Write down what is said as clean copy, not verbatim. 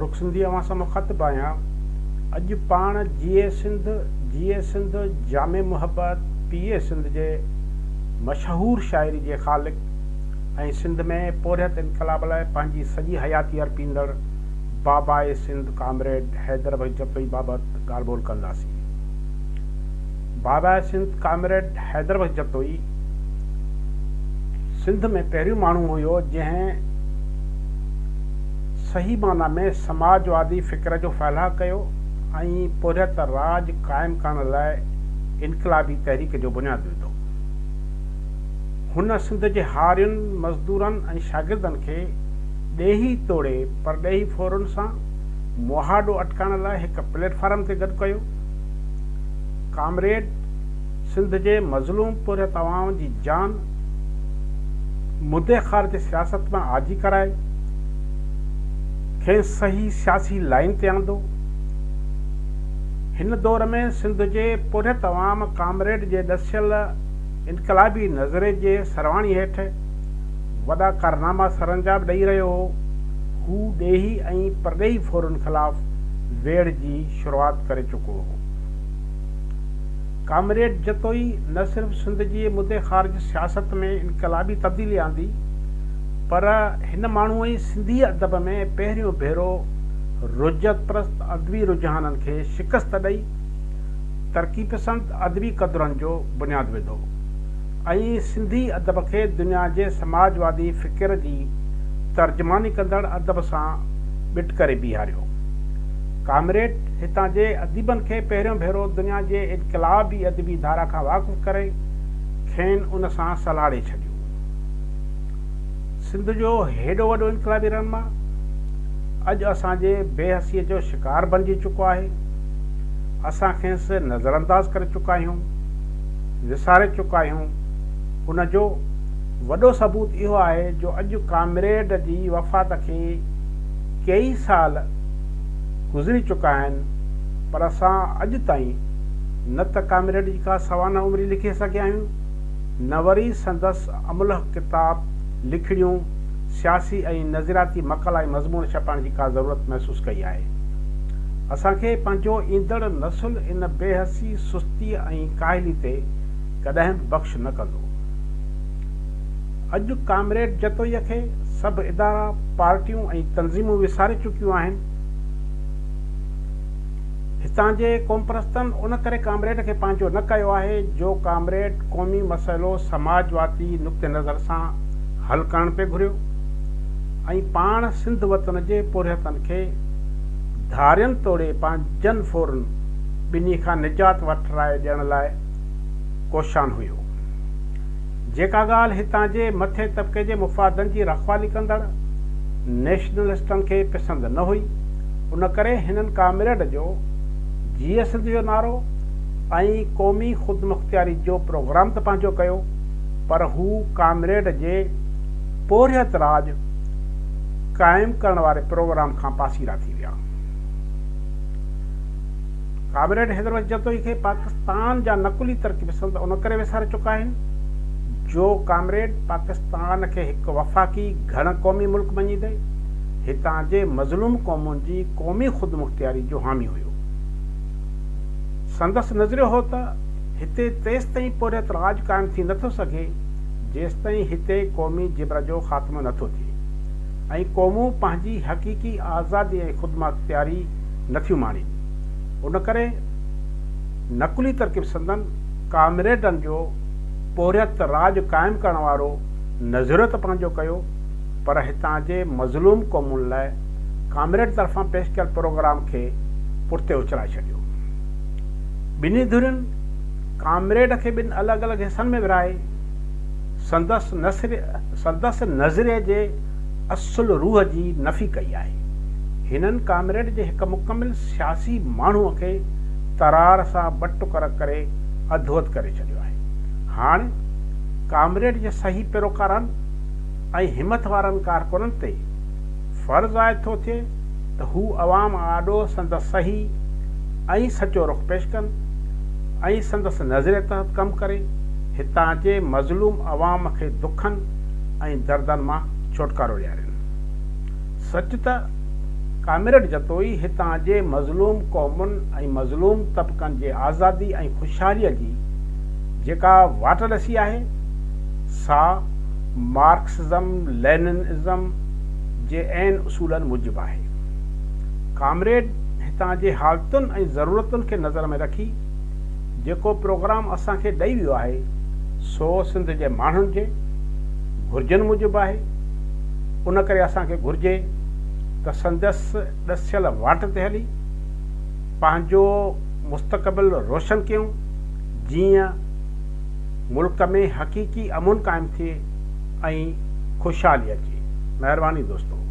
فرخ سنڌي اوهان سان مخاطب آهيان. اڄ پاڻ جيئي سنڌ، جيئي سنڌ، جامع محبت، پيئي سنڌ جي مشهور شاعري جي خالق ۽ سنڌ ۾ پورهيت انقلاب لاء پنهنجي سڄي حياتي ارپيندڙ باباء سنڌ ڪامريڊ حيدر بخش جتوئي بابت ڳالهه ٻولهه ڪنداسين. باباء سنڌ ڪامريڊ حيدر بخش جتوئي سنڌ ۾ پهريون ماڻهو هيو جنهن صحيح معنيٰ ۾ سماجوادي فڪر جو ڦهلاء ڪيو ۽ پورهيت راڄ قائم ڪرڻ لاء انقلابي تحريڪ جو بنياد وڌو. هن سنڌ جي هارين، مزدورن ۽ شاگردن کي ڏيهي توڙي پرڏيهي ڦورن سان مهاڏو اٽڪائڻ لاء هڪ پليٽ فارم تي گڏ ڪيو. ڪامريڊ سنڌ جي مظلوم پورهيت عوام جي جان مدي خارج سياست مان آجي ڪرائي کين صحيح سياسي لائين تي آندو. هن دور ۾ سنڌ جي پورهيت عوام ڪامريڊ جي ڏسيل انقلابي نظرئي جي سرواڻي هيٺ وڏا ڪارناما سرانجام ڏئي رهيو هو. هو ڏيهي ۽ پرڏيهي ڦورن خلاف ويڙهه جي شروعات ڪري چڪو هو. ڪامريڊ جتوئي نه صرف سنڌ جي مدي خارج سياست ۾ انقلابي تبديلي آندي، پر هن ماڻهوء ئي سنڌي ادب ۾ پهريون ڀيرو رجعت پرست ادبي رجحانن کي شڪست ڏئي، ترقي پسند ادبي قدرن جو بنياد وڌو ۽ سنڌي ادب کي دنيا جي سماجوادي فڪر جي ترجماني ڪندڙ ادب سان ٻٽ ڪري بيهاريو. ڪامريڊ هتان جي اديبن کي پهريون ڀيرو دنيا جي انقلابي ادبي ڌارا کان واقف ڪري کين ان سان سلهاڙي ڇڏيو. سنڌ جو هيڏو وڏو انقلابي رهنما اڄ اسان جي بي حسيء جو شڪار بنجي چڪو آهي. اسان کيس نظرانداز ڪري چڪا آهيون، وساري چڪا آهيون. ان جو وڏو ثبوت اهو آهي جو اڄ ڪامريڊ جي وفات کي ڪيئي سال گذري چڪا آهن پر اسان اڄ تائين نه ته ڪامريڊ جي ڪا سوانح عمري لکي سگهيا آهيون نه وري سندس املهه ڪتاب، لکڻيون، سياسي ۽ نظرياتي مقالا ۽ مضمون ڇپائڻ جي ڪا ضرورت محسوس ڪئي آهي. اسان کي پنهنجو ايندڙ نسل ان بي حسي، سستيء ۽ ڪاهلي تي ڪڏهن به بخش نه ڪندو. اڄ ڪامريڊ جتوئيء کي سڀ ادارا، پارٽيون ۽ تنظيمون وساري چڪيون آهن. هتان جي قومپرستن ان ڪري ڪامريڊ کي پنهنجو نه ڪيو آهي جو ڪامريڊ قومي مسئلو سماجوادي نقطي نظر سان حل ڪرڻ پئي گهريو ۽ پاڻ سنڌ وطن جي پورهيتن کي ڌارين توڙي پنهنجن ڦورن ٻنهي کان نجات وٺرائي ڏيڻ لاء ڪوشان هيو. جيڪا ڳالهه هتان جي مٿئين طبقي جي مفادن جي رکوالي ڪندڙ نيشنلسٽن کي پسند نه هئي، ان ڪري هنن ڪامريڊ جو جيئي سنڌ جو نعرو ۽ قومي خودمختياري جو پروگرام ته پنهنجو ڪيو پر هو ڪامريڊ جي پورهيت راڄ قائم ڪرڻ واري پروگرام کان پاسيرا ٿي ويا. ڪامريڊ حيدر بخش جتوئي کي پاڪستان جا نقلي ترقي پسند ان ڪري وساري چڪا آهن جو ڪامريڊ پاڪستان کي هڪ وفاقي گهڻ قومي ملڪ مڃيندي هتان جي مظلوم قومن جي قومي خودمختياري جو حامي هيو. سندس نظريو هو ته هتي تيستائين پورهيت راڄ قائم ٿي نٿو سگهي جيستائين هتي قومي جبر جو خاتمو نٿو ٿئي ۽ قومون پنهنجي حقيقي آزادي ۽ خودمختياري نٿيون ماڻين. ان ڪري نقلي ترڪيب سندن ڪامريڊن جو پورهيت راڄ قائم ڪرڻ وارو نظريو ته پنهنجو ڪيو پر هتان جي مظلوم قومن لاء ڪامريڊ طرفان پيش ڪيل پروگرام کي پٺتي اڇلائي ڇڏيو. ٻنهي ڌرين ڪامريڊ کي ٻن الڳ الڳ حصن ۾ ورهائي سندس سندس نظريي جي اصل روح جي نفي ڪئي آهي. هنن ڪامريڊ جي هڪ مڪمل سياسي ماڻهوء کي ترار سان ٻه ٽڪر ڪري اڌوڌ ڪري ڇڏيو آهي. هاڻ ڪامريڊ جي صحيح پيروڪارن ۽ همٿ وارن ڪارڪنن تي فرض عائد ٿو ٿئي ته هو عوام آڏو سندس صحيح ۽ سچو رخ پيش ڪن ۽ سندس نظريي تحت ڪم ڪري هتان جي مظلوم عوام کي دکن ۽ دردن مان ڇوٽڪارو ڏيارين. سچ ته ڪامريڊ جتوئي هتان جي مظلوم قومن ۽ مظلوم طبقن جي آزادي ۽ خوشحاليء جي جيڪا واٽ ڏسي آهي، سا مارڪسزم لينن ازم جي عين اصولن موجب آهي. ڪامريڊ هتان جي حالتن ۽ ضرورتن کي نظر ۾ رکي جيڪو پروگرام اسان کي ڏئي ويو آهي، سو سنڌ جي ماڻهن جي گهرجن موجب آهي. ان ڪري اسان کي گهرجي ته سندس ڏسيل واٽ تي هلي پنهنجو مستقبل روشن ڪيون، جيئن ملڪ ۾ حقيقي امن قائم ٿئي ۽ خوشحالي اچي. مهرباني دوستو.